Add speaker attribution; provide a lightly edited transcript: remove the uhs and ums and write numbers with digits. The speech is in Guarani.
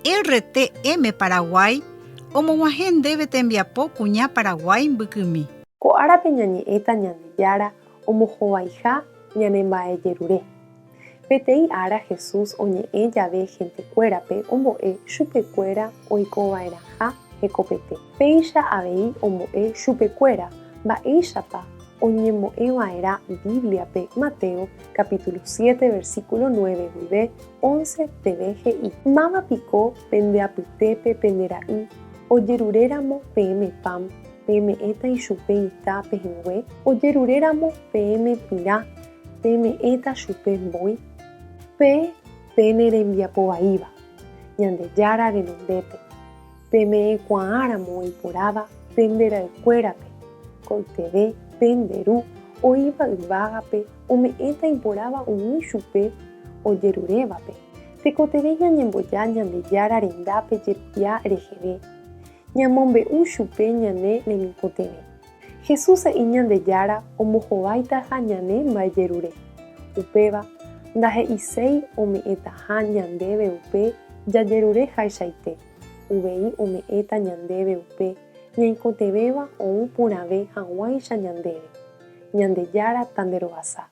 Speaker 1: RTM Paraguay omog̃uahẽ ndéve tembiapo kuña Paraguái mbykymi.
Speaker 2: Ko árape ñañe'ẽta Ñandejára omohovaiha ñanemba'ejerure. Peteĩ ára Jesús oñe'ẽ jave hentekuérape ombo'e chupekuéra oikova'erãha hekopete. Péicha avei ombo'e chupekuéra mba'éichapa oñembo'eva'erã Bíbliape Mateo capítulo 7 versículo 9 guive 11 peve he'i, Máva piko pende apytépe pende ra'y ojeruréramo peẽme pan, peme'ẽta ichupe ita pehẽngue? Ojeruréramo peẽme pirã, peme'ẽta chupe mbói? Peẽ pene rembiapo vaíva, Ñandejára renondépe, peme'ẽkuaáramo iporãva pende ra'ykuérape, ko'yteve pende Ru oĩva yvágape ome'ẽta iporãva umi chupe ojerurévape. Tekotevẽ ñañemboja Ñandejára rendápe jerovia reheve, ñamombe'u chupe ñane remikotevẽ. Jesús he'i Ñandejára ombohováitaha ñane mba'ejerure. Upéva ndahe'iséi ome'ẽtaha ñandéve upe jajerure haichaite, uvei ome'ẽta ñandéve upe ñaikotevẽva ou porãve hag̃uáicha ñandéve. Ñandejára tanderovasa.